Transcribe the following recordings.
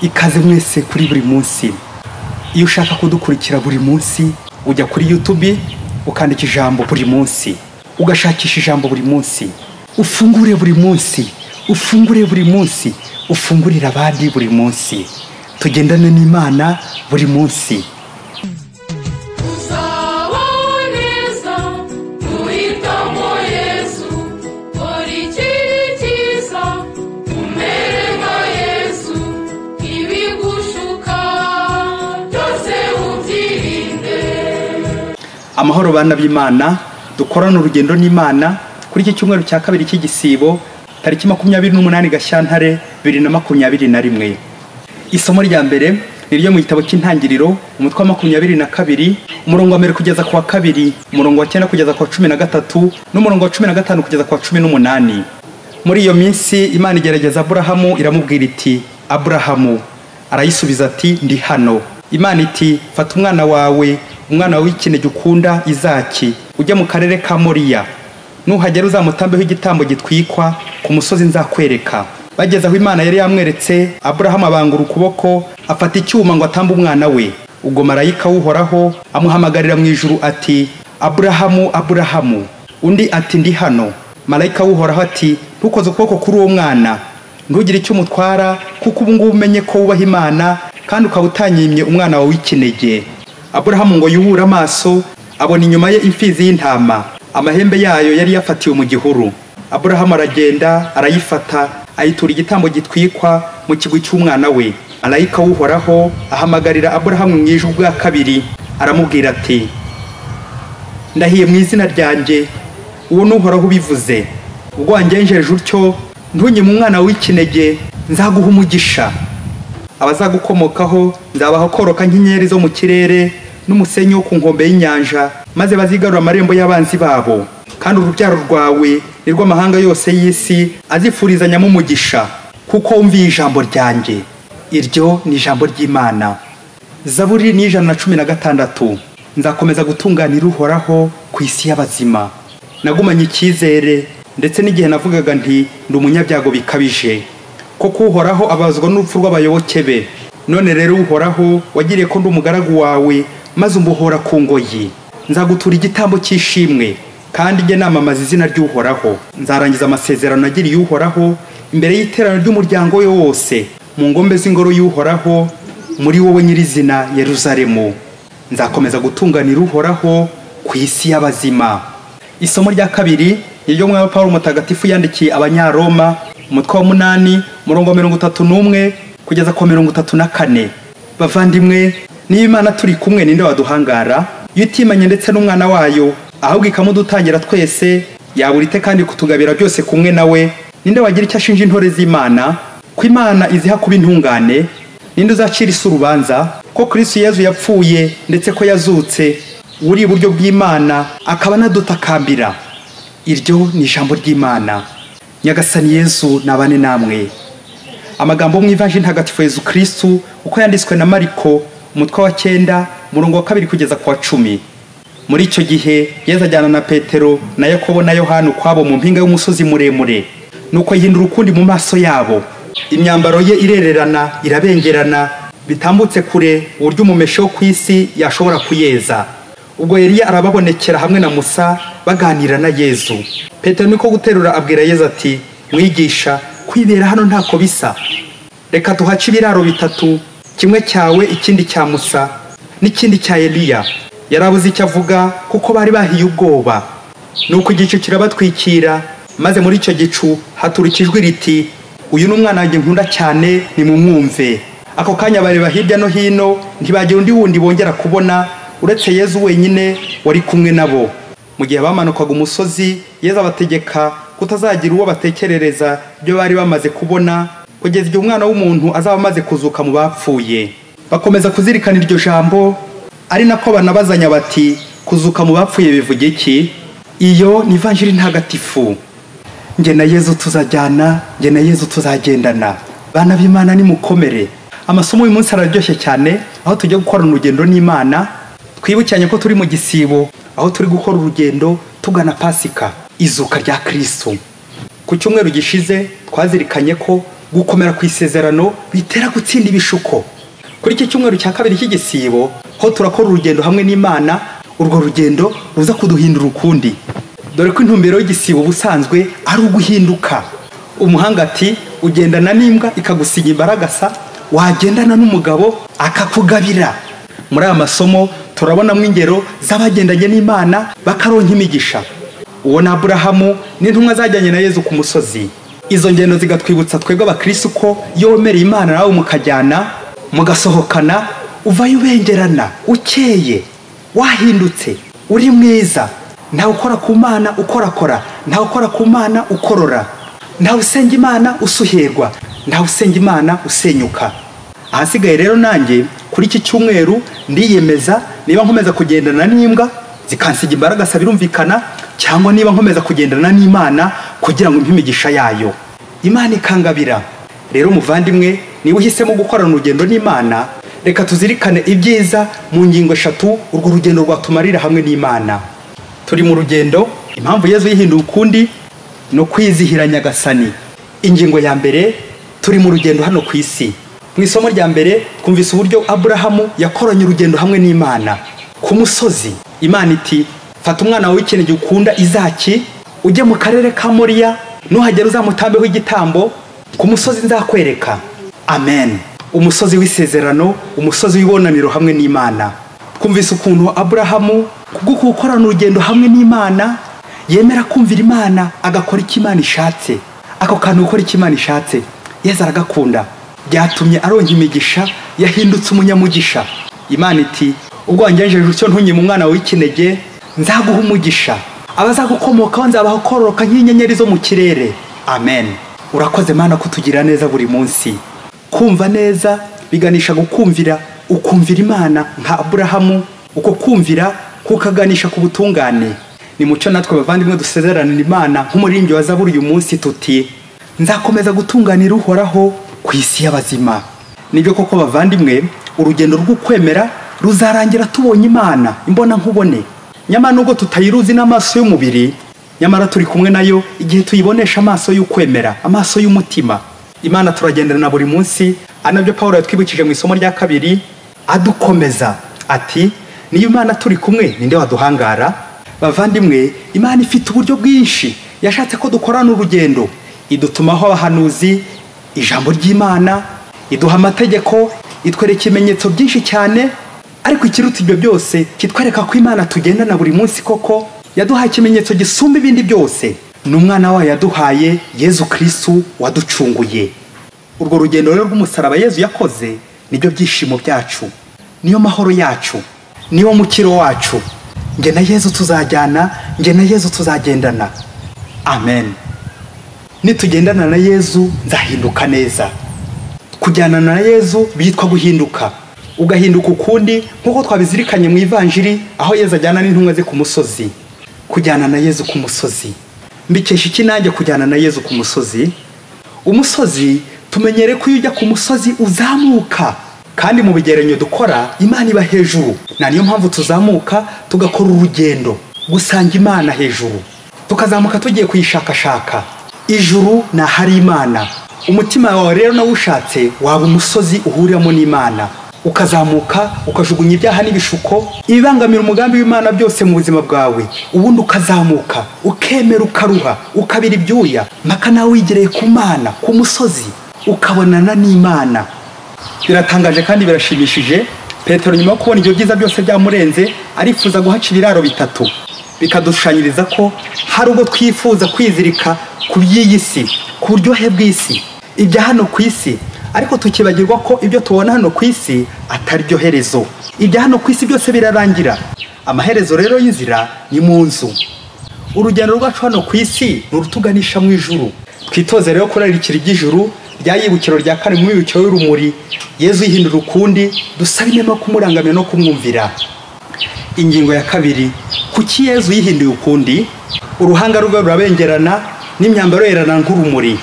Ikaze mwese kuri buri munsi. Iyo ushaka kudukurikira buri munsi, ujya kuri YouTube ukandika ijambo buri munsi, ugashakisha ijambo buri munsi, ufungure buri munsi, ufungure buri munsi, ufungurira abandi buri munsi. Tugendane n'Imana buri munsi. Amahoro bana b'Imana, dukorana urugendo n'Imana kuri iki cyumweru cya kabiri cy'igisibo, tariki 28 Gashyantare 2021. Isomo rya mbere ni ryo mu gitabo cy'Intangiriro, umutwe wa 22, umurongo wa 1 kugeza ku wa 2, umurongo wa 9 kugeza ku wa 13 n'umurongo wa 15 kugeza ku wa 18. Muri iyo minsi Imana igerageza Aburahamu iramubwira iti: Aburahamu. Arayisubiza ati: ndi hano. Imana iti: fata umwana wawe, umwana w'ikinege ukunda Izaki, ujye mu karere ka Moriya. Nuhagera uzamutambeho igitambo gitwikwa ku musozi nzakwereka. Bageze aho Imana yari yamweretse, Aburahamu abangura ukuboko afata icyuma ngo atambe umwana we. Ubwo marayika w'Uhoraho amuhamagarira mu ijuru ati: Aburahamu, Aburahamu. Undi ati: ndi hano. Marayika w'Uhoraho ati: ntukoze ukuboko kuri uwo mwana, ntugire icyo umutwara, kuko ubu ngubu umenye ko wubaha Imana kandi ukaba utanyimye umwana wawe w'ikinege. Aburahamu ngo yubure amaso, abona inyuma ye imfizi y'intama, amahembe yayo yari yafatiwe mu gihuru. Aburahamu aragenda arayifata, ayitura igitambo gitwikwa mu kigwi cy'umwana we. Marayika w'Uhoraho ahamagarira Aburahamu mu ijwi bwa kabiri, aramubwira ati: ndahiye mu izina ryanjye, uwo ni Uhoraho ubivuze, ubwo wangenjereje utyo ntunyime umwana w'ikinege, nzaguha umugisha. Abazagukomokaho nzabaha koroka nk'inkeri zo mu kirere n'umusenyi wo ku nkombe y'inyanja, maze bazigarura amarembo y'abanzi babo. Kandi urubyaro rwawe ni rw'amahanga yose y'isi azifurizanyamo umugisha, kuko wumviye ijambo ryanjye. Iryo ni ijambo ry'Imana. Zaburi ni 116. Nzakomeza gutunganira Uhoraho ku isi y'abazima. Nagumanye icyizere ndetse n'igihe navugaga nti ndi umunyabyago bikabije, koko Uhoraho abazwa n'urupfu rw'abayoboke be. None rero Uhoraho, wagiriye ko ndi umugaragu wawe, maze umbohora ku ngoyi. Nzagutura igitambo cy'ishimwe, kandi njye namamaza izina ry'Uhoraho. Nzarangiza amasezerano nagiriye Uhoraho imbere y'iteraniro ry'umuryango we wose, mu ngombe z'ingoro y'Uhoraho, muri wowe nyirizina Yeruzalemu. Nzakomeza gutunganira Uhoraho ku isi y'abazima. Isomo rya kabiri ni ryo mwami Pawulo mutagatifu yandikiye Abanyaroma, umutwe wa 8, umurongo wa 31 kugeza ku 34. Bavandimwe, niba Imana turi kumwe, ninde waduhangara? Iyo itimanye ndetse n'umwana wayo, ahubwo ikamudutangira twese, yabura ite kandi kutugabira byose kumwe nawe? Ninde wagira icyo ashinja intore z'Imana? Ko Imana iziha kuba intungane? Ninde uzacira isi urubanza? Ko Kristo Yezu yapfuye ndetse ko yazutse, uri iburyo bw'Imana akaba anadutakambira. Iryo ni ijambo ry'Imana. Nyagasani Yezu nabane namwe. Amagambo mu Ivanjiri Ntagatifu Yezu Kristu uko yanditswe na Mariko, umutwe wa 9, umurongo wa 2 kugeza ku wa 10. Muri icyo gihe Yezu ajyana na Petero na Yakobo na Yohana ukwabo mu mpinga y'umusozi muremure. Nuko yihindura ukundi mu maso yabo, imyambaro ye irererana irabengerana, bitambutse kure uburyo umumeshe wo ku isi yashobora kuyeza. Ubwo Eliya arababonekera hamwe na Musa baganira na Yezu. Petero niko guterura abwira Yezu ati: mwigisha, kwibera hano ntako bisa. Reka tuhace ibiraro bitatu, kimwe cyawe, ikindi cya Musa, n'ikindi cya Eliya. Yarabuze icyo avuga kuko bari bahiye ubwoba. Nuko igicu kirabatwikira, maze muri icyo gicu haturuka ijwi riti: uyu ni umwana wanjye nkunda cyane, nimumwumve. Ako kanya bareba hirya no hino, ntibagira undi wundi bongera kubona uretse Yezu wenyine wari kumwe nabo. Mu gihe bamanukaga umusozi, Yezu abategeka kutazagira uwo batekerereza ibyo bari bamaze kubona, kugeza igihe umwana w'umuntu azaba amaze kuzuka mu bapfuye. Bakomeza kuzirikana iryo jambo, ari nako banabazanya bati: kuzuka mu bapfuye bivuga iki? Iyo ni Ivanjiri Ntagatifu. Njye na Yezu tuzajyana, njye na Yezu tuzagendana. Bana b'Imana nimukomere. Amasomo uyu munsi araryoshye cyane, aho tujya gukora urugendo n'Imana. Twibukiranye ko turi mu gisibo, aho turi gukora urugendo tugana Pasika, izuka rya Kristo. Ku cyumweru gishize twazirikanye ko Gukomera ku isezerano bitera gutsinda ibishuko. Kuri iki cyumweru cya kabiri cy'igisibo ho turakora urugendo hamwe n'Imana, urwo rugendo ruza kuduhindura ukundi. Dore ko intumbero y'igisibo ubusanzwe ari uguhinduka. Umuhanga ati ugendana n'imbwa ikagusiga imbaragasa, wagendana n'umugabo akakugabira. Muri aya masomo turabonamo ingero z'abagendanye n'Imana bakaronka imigisha. Uwo ni Aburahamu n'intumwa zajyanye na Yezu ku musozi. Izo ngendo zigatwibutsa twebwe abakristo ko iyo wemereye Imana nawe mukajyana mugasohokana, uvayo ubengerana, ukeye, wahindutse, uri mwiza. Ntawe ukora ku Mana ukorakora, ntawe ukora ku Mana ukorora, ntawe usenga Imana usuherwa, ntawe usenga Imana usenyuka. Ahasigaye rero nanjye kuri iki cyumweru ndiyemeza, niba nkomeza kugendana n'imbwa zikansiga imbaragasa birumvikana, cyangwa niba nkomeza kugendana n'Imana kugira ngo impe imigisha yayo, Imana ikangabira. Rero muvandimwe, niba uhisemo gukorana urugendo n'Imana, reka tuzirikane ibyiza mu ngingo eshatu urwo rugendo rwatumarira hamwe n'Imana. Turi mu rugendo. Impamvu Yezu yihinduye ukundi no kwizihira Nyagasani. Ingingo ya mbere, turi mu rugendo hano ku isi. Mu isomo rya mbere twumvise uburyo Aburahamu yakoranye urugendo hamwe n'Imana ku musozi. Imana iti fata umwana wawe w'ikinege ukunda Izaki, ujye mu karere ka Moriya, nuhagera uzamutambeho igitambo ku musozi nzakwereka. Amen. Umusozi w'isezerano, umusozi w'ibonaniro hamwe n'Imana. Twumvise ukuntu Aburahamu kubwo gukorana urugendo hamwe n'Imana yemera kumvira Imana, agakora icyo Imana ishatse. Ako kantu gukora icyo Imana ishatse Yezu aragakunda, byatumye aronka imigisha, yahindutse umunyamugisha. Imana iti ubwo wangenjeje utyo ntunyime umwana w'ikinege, nzaguha umugisha, abazagukomokaho nzabaha kororoka nk'inyenyeri zo mu kirere. Amen. Urakoze Mana kutugira neza buri munsi. Kumva neza biganisha gukumvira, ukumvira Imana nka Aburahamu, uko kumvira kukaganisha ku butungane. Ni mucyo natwe bavandimwe dusezeranira Imana nk'umuririmbyi wa Zaburi uyu munsi tuti nzakomeza gutunganira Uhoraho ku isi y'abazima. Nibyo koko bavandimwe, urugendo rw'ukwemera ruzarangira tubonye Imana imbona nkubone. Nyamara nubwo tutayiruzi n'amaso y'umubiri, nyamara turi kumwe nayo igihe tuyibonesha amaso y'ukwemera, amaso y'umutima. Imana turagendana buri munsi, anabyo Paulo yatwibukije mu isomo rya kabiri adukomeza ati niyo Imana turi kumwe ninde waduhangara. Bavandimwe, Imana ifite uburyo bwinshi yashatse ko dukorana urugendo. Idutumaho abahanuzi, ijambo ry'Imana, iduha amategeko, itwereka ibimenyetso byinshi cyane. Ariko ikiruta ibyo byose kitwereka ko Imana tugendana buri munsi koko, yaduhaye ikimenyetso gisumba ibindi byose, ni umwana wayo yaduhaye Yezu Kristu waducunguye. Urwo rugendo rero rw'umusaraba Yezu yakoze nibyo byishimo byacu, niyo mahoro yacu, niwo mukiro wacu. Nge na Yezu tuzajyana, nge na Yezu tuzagendana. Amen. Nitugendana na Yezu nzahinduka neza. Kujyana na Yezu bitwa guhinduka, ugahinduka ukundi nkuko twabizirikanye mu Ivanjiri aho Yezu ajyana n'intumwa ze ku musozi. Kujyana na Yezu ku musozi, mbikesha iki nanjye kujyana na Yezu ku musozi? Umusozi tumenyere ko iyo ujya ku musozi uzamuka, kandi mu bigereranyo dukora Imana iba hejuru. Na niyo mpamvu tuzamuka tugakora urugendo gusanga Imana hejuru, tukazamuka tugiye kuyishakashaka. Ijuru ni ahari Imana. Umutima wawe rero nawe ushatse waba umusozi uhuriramo n'Imana, ukazamuka ukajugunya ibyaha n'ibishuko ibibangamira umugambi w'Imana byose mu buzima bwawe, ubundi ukazamuka ukemera ukaruha ukabira ibyuya mpaka nawe wigereye ku Mana ku musozi ukabonana n'Imana. Biratangaje kandi birashimishije. Petero nyuma yo kubona ibyo byiza byose byamurenze arifuza guhaca ibiraro bitatu, bikadushushanyiriza ko hari ubwo twifuza kwizirika ku by'iyi si, ku buryohe bw'isi, ibya hano ku isi, ariko tukibagirwa ko ibyo tubona hano ku isi atari byo herezo. Ibya hano ku isi byose birarangira. Amaherezo rero y'inzira ni mu nzu. Urugendo rwacu hano ku isi ni urutuganisha mu ijuru. Twitoze rero kurarikira iby'ijuru rya yibukiro rya kane mu mibukiro y'urumuri. Yezu yihindura ukundi, dusabe inema kumurangamira no kumwumvira. Ingingo ya kabiri, kuki Yezu yihinduye ukundi? Uruhanga rwe rurabengerana n'imyambaro yerana nk'urumuri.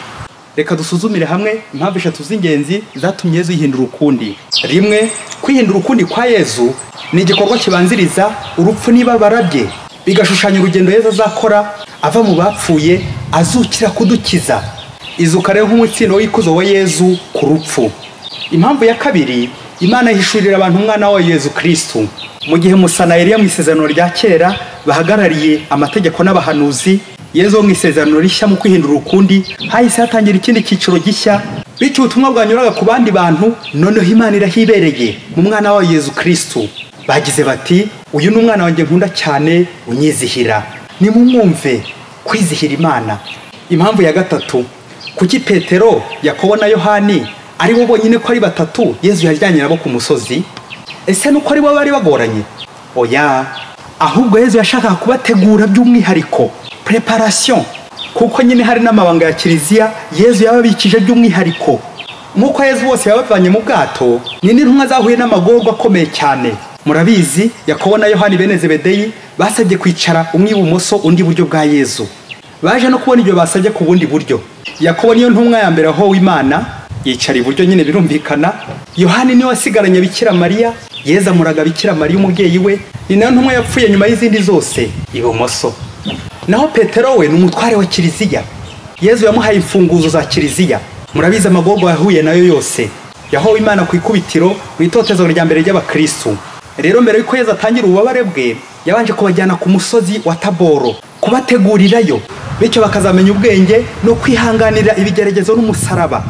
Reka dusuzumire hamwe impamvu eshatu z'ingenzi zatumye Yezu yihindura ukundi. Rimwe, kwihindura ukundi kwa Yezu ni igikorwa kibanziriza urupfu n'ibabara bye, bigashushanya urugendo Yezu azakora ava mu bapfuye azukira kudukiza. Izuka rero nk'umutsindo w'ikuzo wa Yezu ku rupfu. Impamvu ya kabiri, Imana ihishurira abantu umwana wayo Yezu Kristu. Mu gihe Musa na Eliya mu isezerano rya kera bahagarariye amategeko n'abahanuzi, Yezu wo mu isezerano rishya mu kwihindura ukundi hahise hatangira ikindi cyiciro gishya, bityo ubutumwa bwanyuraga ku bandi bantu noneho Imana irahibereye mu mwana wayo Yezu Kristu. Bagize bati uyu ni umwana wanjye nkunda cyane unyizihira, nimumwumve. Kwizihira Imana. Impamvu ya gatatu, kuki Petero, Yakobo na Yohani ari bo bonyine ko ari batatu Yezu yajyanye nabo ku musozi? Ese nuko ari bo bari bagoranye? Oya, ahubwo Yezu yashakaga kubategura by'umwihariko, preparation, kuko nyine hari n'amabanga ya Kiliziya Yezu yababikije by'umwihariko. Nk'uko Yezu bose yabavanye mu bwato, ni n'intumwa zahuye n'amagorwa akomeye cyane. Murabizi, Yakobo na Yohani bene Zebedeyi basabye kwicara umwe ibumoso undi iburyo bwa Yezu. Baje no kubona ibyo basabye ku bundi buryo. Yakobo niyo ntumwa ya mbere aho Imana yicara iburyo nyine birumvikana. Yohani niwe wasigaranye Bikira Mariya, Yezu amuraga Bikira Mariya umubyeyi we, ni nayo ntumwa yapfuye nyuma y'izindi zose ibumoso. Naho Petero we ni umutware wa Kiliziya. Yezu yamuhaye imfunguzo za Kiliziya. Murabizi amagorwa yahuye nayo yose. Yahowe Imana ku ikubitiro mu itotezo rya mbere ry'abakristu. Rero mbere yuko Yezu atangira ububabare bwe, yabanje kubajyana ku musozi wa Taboro kubategurirayo, bityo bakazamenya ubwenge no kwihanganira ibigeragezo n'umusaraba.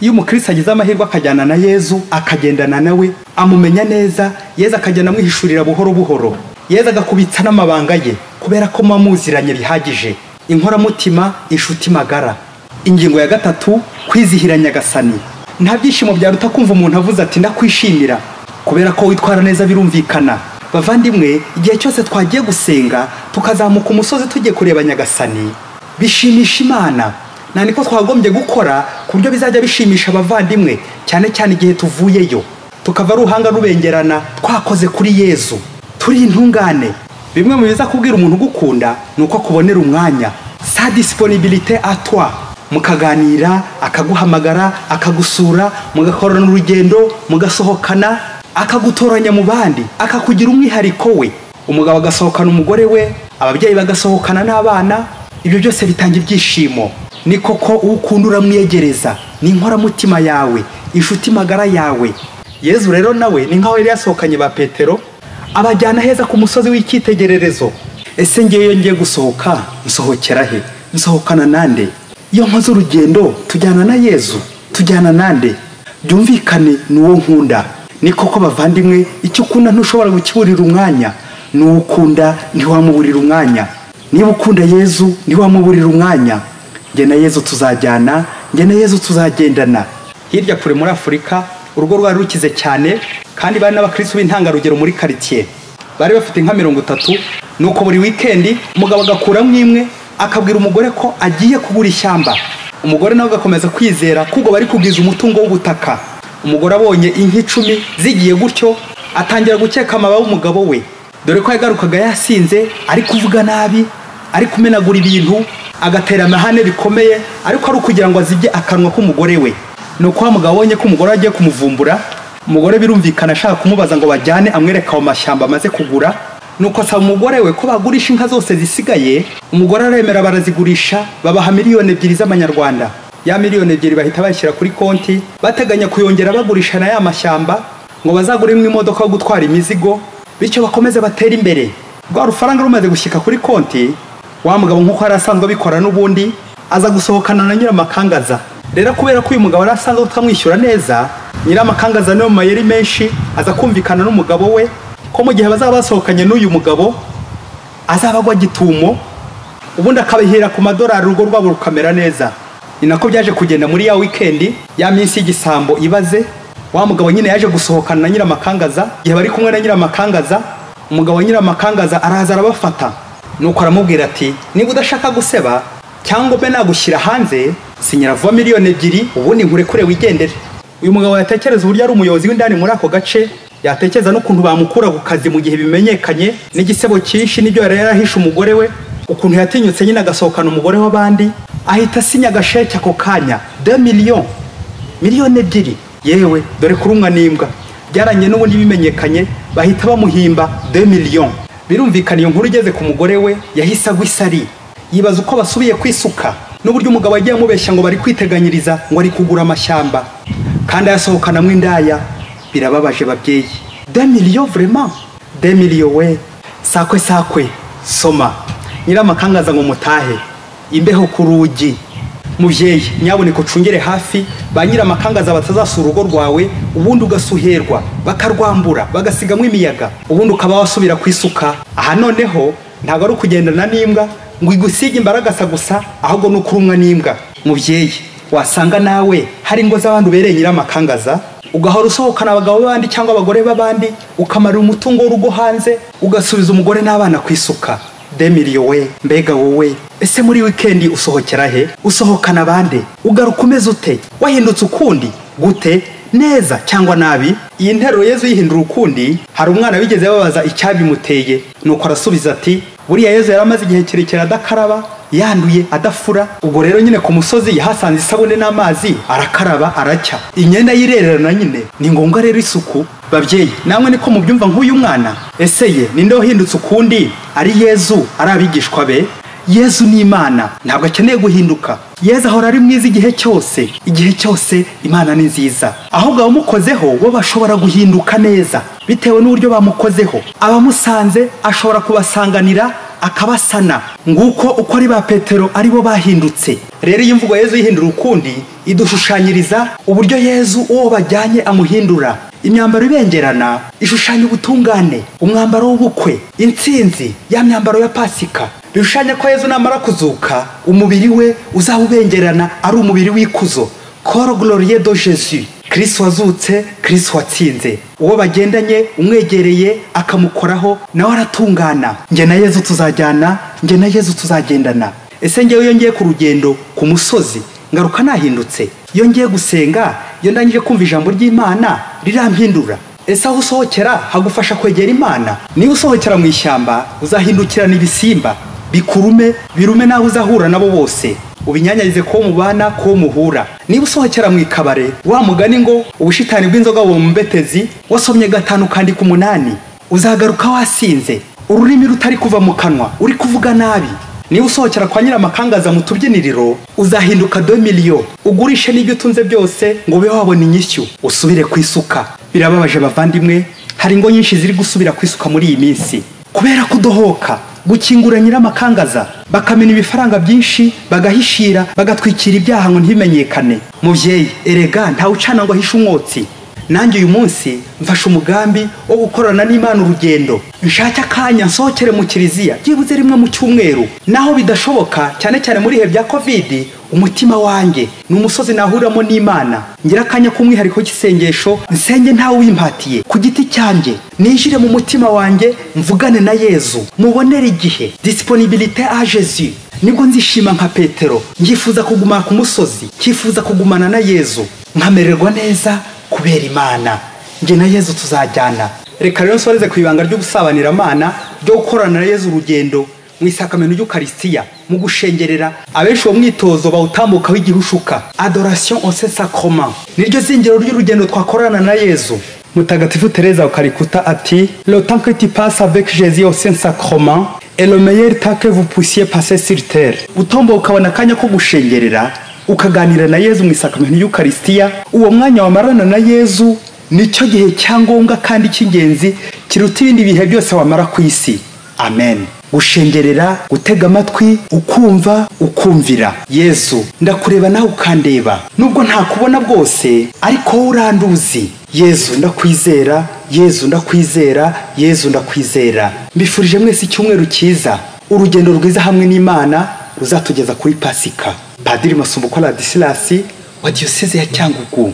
Iyo umukristo agize amahirwe akajyana na Yezu, akagendana nawe, amumenya neza, Yezu akagenda amwihishurira buhoro buhoro. Yezu agakubitsa n'amabanga ye kubera ko mumuziranye bihagije. Inkoramutima, inshuti magara. Ingingo ya gatatu, kwizihira Nyagasani. Nta byishimo byaruta kumva umuntu avuze ati ndakwishimira, kubera ko witwara neza birumvikana. Bavandimwe, igihe cyose twagiye gusenga tukazamuka umusozi tugiye kureba Nyagasani, bishimisha Imana. Na niko twagombye gukora ku buryo bizajya bishimisha abavandimwe, cyane cyane igihe tuvuyeyo tukava ruhanga rubengerana twakoze kuri Yezu, turi intungane. Bimwe mu biza kubwira umuntu ugukunda ni uko akubonera umwanya, sa disponibilité à toi, mukaganira, akaguhamagara, akagusura, mugakorana urugendo, mugasohokana, akagutoranya mu bandi, akakugira umwihariko we. Umugabo agasohokana umugore we, ababyeyi bagasohokana n'abana, ibyo byose bitanga ibyishimo. Ni koko ukunda uramwiyegereza, ni inkoramutima yawe, inshuti magara yawe. Yezu rero nawe ni nkaho yari yasohokanye ba Petero, abajyana heza ku musozi w'icyitegererezo. Ese ngewe ngiye gusohoka, nsohokera he? Nsohokana nande? Iyo nkoze urugendo tujyana na Yezu, tujyana nande? Byumvikane ni uwo nkunda. Ni koko bavandimwe, icyo ukunda ntushobora gukiburira umwanya, n'ukunda ntiwamuburira umwanya. Niba ukunda Yezu ntiwamuburira umwanya. Nge na Yezu tuzajyana, nge na Yezu tuzagendana. Hirya kure muri Afurika, urugo rwari rukize cyane, kandi bari n'abakristo b'intangarugero muri quartier. Bari bafite inka 30, nuko buri weekend umugabo agakuramo imwe akabwira umugore ko agiye kugura ishyamba. Umugore nawe agakomeza kwizera kuko bari kugwiza umutungo w'ubutaka. Umugore abonye inka 10 zigiye gutyo, atangira gukeka amababa umugabo we, dore ko yagarukaga yasinze, ari kuvuga nabi, ari kumenagura ibintu, agatera amahane bikomeye, ariko ari ukugira ngo azibye akanwa k'umugore we. Nuko wa mugabo abonye ko umugore agiye kumuvumbura, umugore birumvikana ashaka kumubaza ngo bajyane amwereka ayo mashyamba amaze kugura. Nuko asaba umugore we ko bagurisha inka zose zisigaye. Umugore aremera, barazigurisha, babaha 2 miliyoni z'amanyarwanda. Ya 2 miliyoni bahita bashyira kuri konti, bateganya kuyongera bagurisha na ya mashyamba ngo bazaguremo imodoka yo gutwara imizigo, bityo bakomeze batere imbere. Rwa rufaranga rumaze gushyika kuri konti, wa mugabo nkuko yari asanzwe abikora n'ubundi, aza gusohokana na Nyiramakangaza. Rero kubera ko uyu mugabo yari asanzwe utamwishyura neza, Nyiramakangaza niyo mayeri menshi aza kumvikana n'umugabo we ko mu gihe bazaba basohokanye n'uyu mugabo azaba agwa gitumo, ubundi akabihera ku madolari, urugo rwabo rukamera neza. Ni nako byaje kugenda muri ya weekend, ya minsi y'igisambo ibaze. Wa mugabo nyine yaje gusohokana na Nyiramakangaza. Igihe bari kumwe na Nyiramakangaza, umugabo wa Nyiramakangaza araza arabafata, nuko aramubwira ati niba udashaka guseba cyangwa mbe nagushyira hanze, sinyira vuba 2 miliyoni ubundi nkurekure wigendere. Uyu mugabo yatekereza uburyo ari umuyobozi w'indani muri ako gace, yatekereza n'ukuntu bamukura ku kazi mu gihe bimenyekanye, n'igisebo cyinshi n'ibyo yari yarahishe umugore we, ukuntu yatinyutse nyine agasohokana umugore w'abandi, ahita asinya agasheke ako kanya 2 millions, 2 miliyoni. Yewe dore kurumwa n'imbwa byaranye n'ubundi bimenyekanye, bahita bamuhimba 2 millions. Birumvikana iyo nkuru igeze ku mugore we, yahise agwa isari, yibaza uko basubiye kwisuka. n'uburyo umugabo yagiye amubeshya ngo bari kwiteganyiriza ngo ari kugura amashyamba kandi ayasohokanamo indaya. Birababaje babyeyi. 2 millions vraiment, 2 millions we. Sakwe sakwe soma nyiramakangaza ngo mutahe, imbeho ku rugi. Mubyeyi nyaboneka ucungere hafi ba nyiramakangaza batazasura urugo rwawe, ubundi ugasuherwa bakarwambura bagasigamo imiyaga, ubundi ukaba wasubira ku isuka. Aha noneho ntabwo ari ukugendana n'imbwa ngo igusige imbaragasa gusa, ahubwo ni ukurumwa n'imbwa. Mubyeyi wasanga nawe hari ingo z'abantu ubereye nyiramakangaza, ugahora usohokana abagabo b'abandi cyangwa abagore b'abandi, ukamarira umutungo w'urugo hanze, ugasubiza umugore n'abana ku isuka. 2 millions we, mbega wowe. Ese muri weekend usohokera he? Usohokana bande? Ugaruka umeze ute? Wahindutse ukundi gute? Neza cyangwa nabi? Iyi nteruro Yezu yihindura ukundi. Hari umwana wigeze babaza icyabimuteye, nuko arasubiza ati buriya Yezu yari amaze igihe kirekire adakaraba, yanduye, adafura. Ubwo rero nyine ku musozi yahasanze isabune n'amazi, arakaraba aracya, imyenda yirererana nyine. Ni ngombwa rero isuku. Babyeyi namwe niko mubyumva nk'uyu mwana? Ese ye ninde wahindutse ukundi? Ari Yezu, ari abigishwa be? Yezu ni Imana, ntabwo akeneye guhinduka. Yezu ahora ari mwiza igihe cyose, igihe cyose Imana ni nziza. Ahubwo abamukozeho bo bashobora guhinduka neza bitewe n'uburyo bamukozeho. Abamusanze ashobora kubasanganira akabasana. Nguko uko ari ba Petero aribo bahindutse. Rero iyi mvugo Yezu yihindura ukundi idushushanyiriza uburyo Yezu uwo bajyanye amuhindura. Imyambaro ibengerana ishushanya ubutungane, umwambaro w'ubukwe, intsinzi, ya myambaro ya Pasika. Bishushanya ko Yezu namara kuzuka umubiri we uzaba ubengerana, ari umubiri w'ikuzo. Corps glorieux de Jésus. Kristo wazutse, Kristo watsinze. Uwo bagendanye umwegereye akamukoraho nawe aratungana. Njye na Yezu tuzajyana, njye na Yezu tuzagendana. Ese njyewe iyo ngiye ku rugendo ku musozi ngaruka nahindutse? Iyo ngiye gusenga, iyo ndangije kumva ijambo ry'Imana rirampindura? Ese aho usohokera hagufasha kwegera Imana? Niba usohokera mu ishyamba uzahindukirana ibisimba bikurume, birume nawe uzahura nabo bose, ubinyanyagize ko mubana ko muhura. Niba usohokera mu ikabare, wa mugani ngo ubushitani bw'inzoga buba mu mbetezi, wasomye 5 ukandika 8, uzagaruka wasinze, ururimi rutari kuva mu kanwa, uri kuvuga nabi. Niba usohokera kwa nyiramakangaza mu tubyiniriro, uzahinduka 2 millions, ugurishe n'ibyo utunze byose ngo ube wabona inyishyu, usubire ku isuka. Birababaje bavandimwe, hari ingo nyinshi ziri gusubira ku isuka muri iyi minsi kubera kudohoka, gukingura nyiramakangaza, bakamena ibifaranga byinshi, bagahishira, bagatwikira ibyaha ngo ntibimenyekane. Mubyeyi erega ntawe ucana ngo ahishe umwotsi. Nanjye uyu munsi mfashe umugambi wo gukorana n'Imana urugendo, nshake akanya nsohokere mu kiliziya byibuze rimwe mu cyumweru. Naho bidashoboka cyane cyane muri ibihe bya Covid, umutima wanjye ni umusozi nahuriramo n'Imana. Ngira akanya k'umwihariko w'isengesho, nsenge ntawe wimpatiye ku giti cyanjye, ninjire mu mutima wanjye mvugane na Yezu, mubonere igihe. Disponibilité à Jésus. Nibwo nzishima nka Petero, ngifuza kuguma ku musozi, nkifuza kugumana na Yezu, nkamererwa neza kubera Imana. Njye na Yezu tuzajyana. Reka rero nsoreze ku ibanga ry'ubusabanyiramana ryo gukorana na Yezu urugendo mu isakamento ry'Ukaristiya, mu gushengerera. Abenshi uwo mwitozo bawutambukaho igihushuka. Adoration au Saint Sacrement niryo zingiro ry'urugendo twakorana na Yezu. Mutagatifu Teresa wa Calcutta ati: le temps que tu passes avec Jésus au Saint Sacrement est le meilleur temps que vous puissiez passer sur terre. Utombo ukabona akanya ko gushengerera, ukaganira na Yezu mu isakamento y'Ukaristiya, uwo mwanya wamarana na Yezu nicyo gihe cyangombwa kandi cy'ingenzi kiruta ibindi bihe byose wamara ku isi. Amen. Gushengerera, gutega amatwi, ukumva, ukumvira. Yezu ndakureba nawe ukandeba, nubwo ntakubona bwose ariko wowe uranduzi. Yezu ndakwizera, Yezu ndakwizera, Yezu ndakwizera. Mbifurije mwese icyumweru cyiza, urugendo rwiza hamwe n'Imana ruzatugeza kuri Pasika. Padiri Masumbuko Ladislas wa Diyoseze ya Cyangugu.